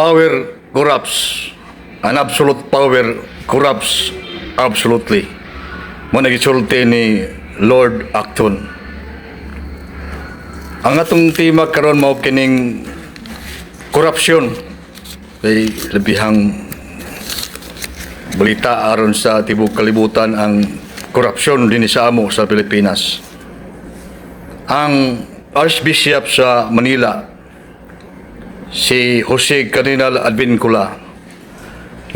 Power corrupts. An absolute power corrupts absolutely. Mao na gisulti ni Lord Acton. Ang atong tema karon mao kining korupsyon, kay labihang balita aron sa tibok kalibutan ang korupsyon dinhi sa amo sa Pilipinas. Ang Archbishop sa Manila, si Jose Cardinal Advincula,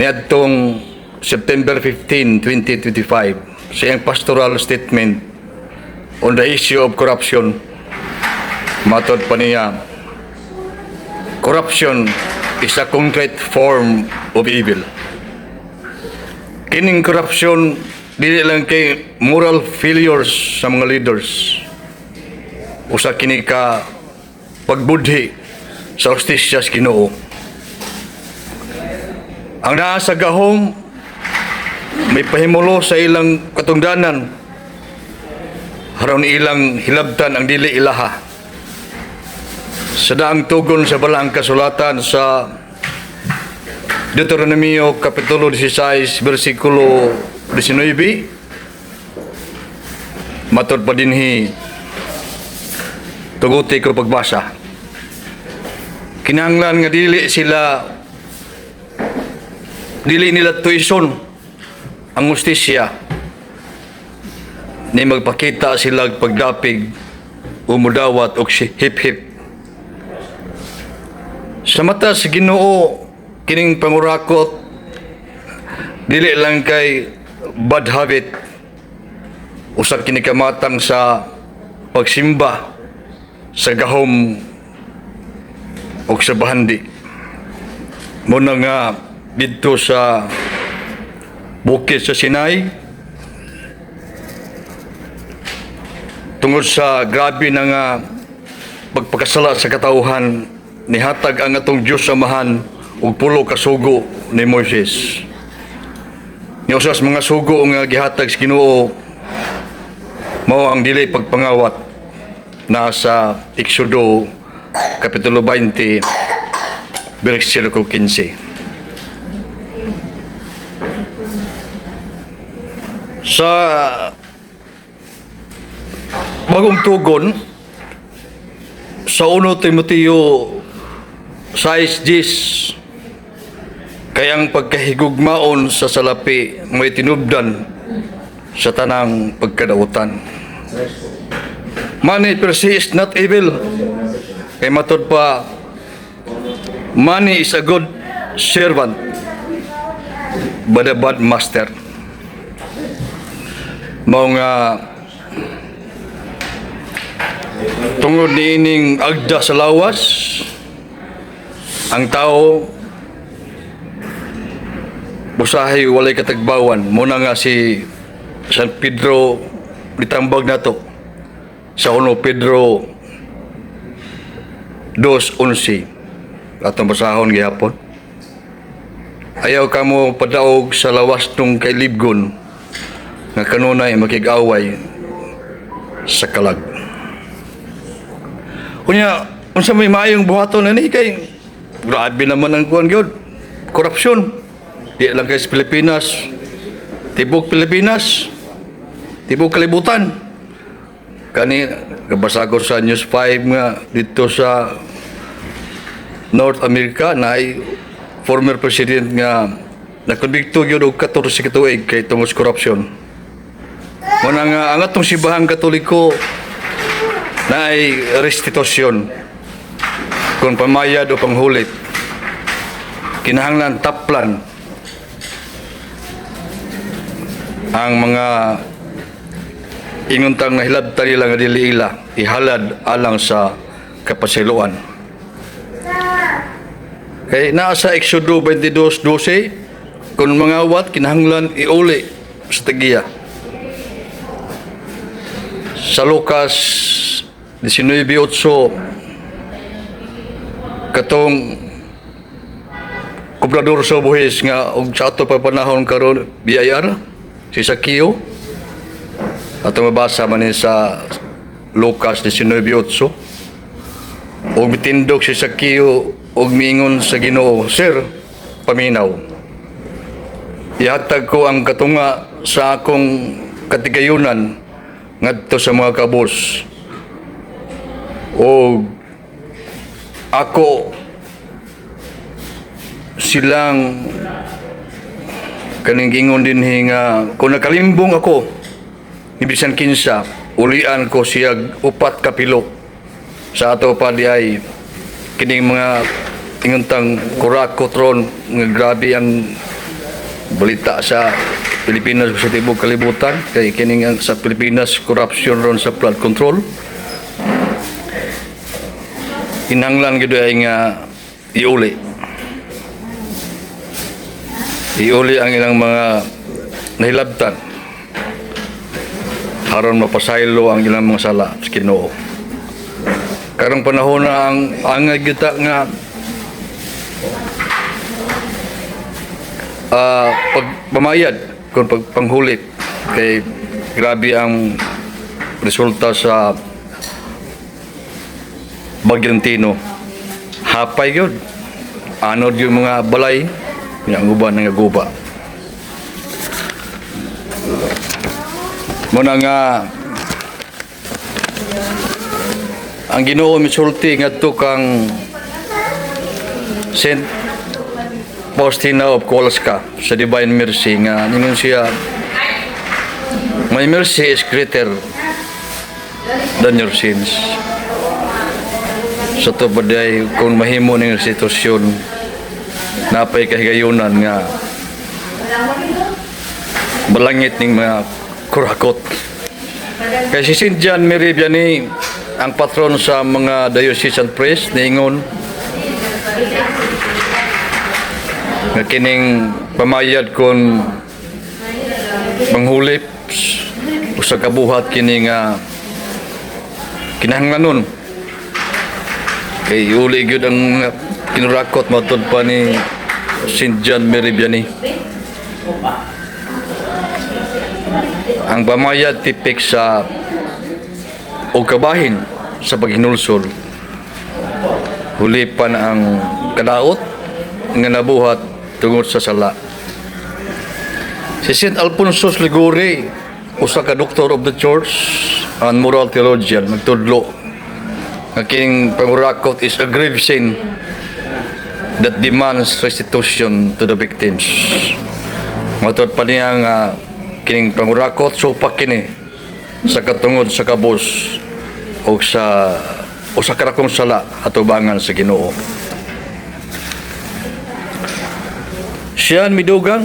niadtong September 15, 2025, sa iyang pastoral statement on the issue of corruption, matod pa niya, "Corruption is a concrete form of evil." Kining corruption dili lang kay moral failures sa mga leaders. Usa kini ka pagbudhi sa hustisya sa Ginoo. Ang naa sa gahom may pahimulo sa ilang katungdanan aron ilang hilabtan ang dili ilaha. Sa daang tugon sa Balaang Kasulatan sa Deuteronomio Kapitulo 16 versikulo 19, matod pa dinhi, tuguti ko pagbasa, kinahanglan nga dili sila, dili nila tuison ang hustisya ni magpakita sila pagdapig o mudawat og si hip-hip. Sa mata sa Ginoo, kining pangurakot dili lang kay bad habit. Usa kini kamatang sa pagsimba sa gahom og sa bahandi. Mao na nga didto sa bukid sa Sinai, tungod sa grabe na nga pagpakasala sa katawhan, nihatag ang atong Dios Amahan og 10 ka sugo ni Moises. Ni usa sa mga sugo nga gihatag sa Ginoo mao ang dili pagpangawat, na sa Exodo Kapitulo 20 versikulo 15. Sa Bagong Tugon, sa 1 Timoteo 6:10, kay ang pagkahigugmaon sa salapi may tinubdan sa tanang pagkadautan. Money per se is not evil. Kay matod pa, money is a good servant but a bad master. Mao nga tungod niining agda sa lawas, ang tao usahay walay katagbawan. Mao na nga si San Pedro ditambag nato sa 1 Pedro 2:11, atong basahon gihapon: "Ayaw kamo padaog sa lawas nung kailibgon nga kanunay makig-away sa kalag." Unya, unsa may maayong buhaton ani kay grabe naman ang kuan gyud, korupsyon? Di lang kay sa Pilipinas, tibok Pilipinas, tibok kalibutan. Kani gabasa ko sa News 5 nga dito sa North America na ay former president nga nakonbikto gyud og 14 ka tuig kay tungod sa korupsyon. Mao na nga ang atong Simbahang Katoliko na ay restitusyon kung pamayad o panghulit, kinahanglan taplan ang mga inguntang nahilabtan nila nga dili ila, ihalad alang sa kapasiluan. Kay naa sa Exodo 22:12, kung mangawat, kinahanglan iuli sa tagiya. Sa Lucas 19:8, katong kobrador sa buhis nga og sa ato pa panahon karon BIR, si Sakio, ato mabasa man ni sa Lucas 19:8, og mitindog si Sakio. Ug miingon sa Ginoo, "Sir, paminaw. Ihatag ko ang katunga sa akong katigayunan ngadto sa mga kabos. O ako silang kaning gingon dinhi nga kung nakalimbong ako ni bisan kinsa, ulian ko siya upat ka pilo." Sa ato pa di ay kining mga ingontang kurakot ron nga grabe ang balita sa Pilipinas, sa tibok kalibutan, kay kining ang sa Pilipinas corruption ron sa flood control, kinahanglan gyud ay nga iuli iuli ang ilang mga nahilabtan aron mapasaylo ang ilang mga sala sa Ginoo. Karong panahon na ang angay kita nga pagpamayad kung pagpanghulip kay grabe ang resulta sa Bagyong Tino. Hapay yun. Anod yung mga balay, ang uban nga guba. Muna nga ang Ginoo misulti ngadto kang Saint Faustina of Kowalska sa Divine Mercy nga ningon siya, "My mercy is greater than your sins." Sa tubod ay kung mahimo ning sitwasyon, napay kahigayunan nga balangit ning mga kurakot. Kay si St. John Mary Vianney, ang patron sa mga diocesan priest, niingon nga kining pamayad kon manghulip usa ka buhat kini nga kinahanglanon kay uli gyud ang mga kinurakot, matud pa ni St. John Mary Vianney. Ang pamayad tipik sa o kabahin sa paghinulsol, hulipan ang kadaot nga nabuhat tungod sa sala. Si St. Alfonso Liguori, usa ka doctor of the church and moral theologian, nagtudlo nga kining pangurakot is a grave sin that demands restitution to the victims. Matod pa niya nga kining pangurakot supak kini sa katungod sa kabos o sa usa ka dakong sala atubangan sa Ginoo. Siya midugang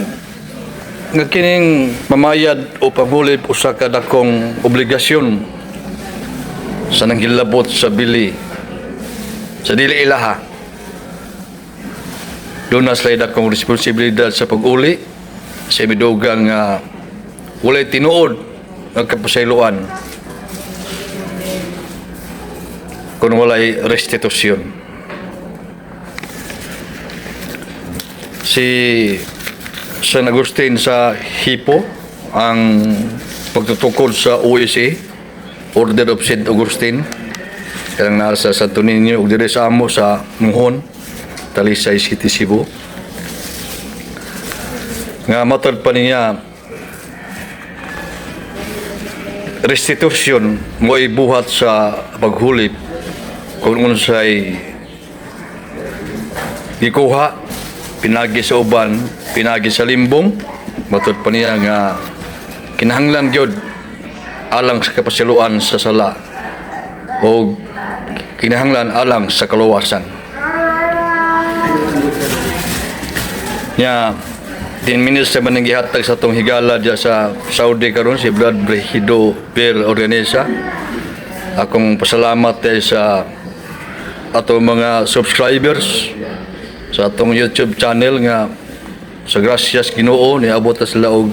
nga kining pamayad o panghulib usa ka dakong obligasyon sa nanghilabot sa bili sa dili ilaha. Doon na sila dakong responsibilidad sa pag-uli sa midugang nga walay tinuod nga kapasayloan kung walay restitusyon. Si San Agustin sa Hippo, ang pagtutukod sa OSA, Order of St. Augustine, kanang naa sa Santo Niño ug diri sa amo sa Muhon, Talisay City, Cebu. Nga matod pa niya, restitution mo ibuhat sa paghulip kung unsay gikuha pinagi sa uban, pinagi sa limbong. Matod pa niya nga kinahanglan gyud alang sa kapasiluan sa sala o kinahanglan alang sa kaluwasan. Nya 10 minutes sa man gihatag sa atong higala diya sa Saudi karon, si Brad Brehido Per Organisa. Akong pasalamat kay sa atong mga subscribers sa atong YouTube channel nga sa grasyas Ginoo niabot na sila og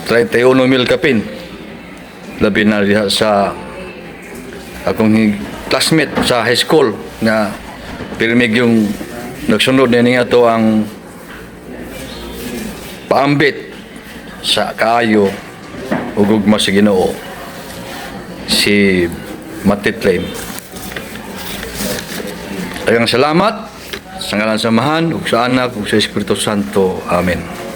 31 mil kapin. Labi na diha sa akong classmate sa high school nga pirmig yung nagsunod niya ato ang paambit sa kaayo ug gugma sa Ginoo, si Matitlem. Daghang salamat. Sa ngalan sa Amahan, ug sa Anak, ug sa Espiritu Santo. Amen.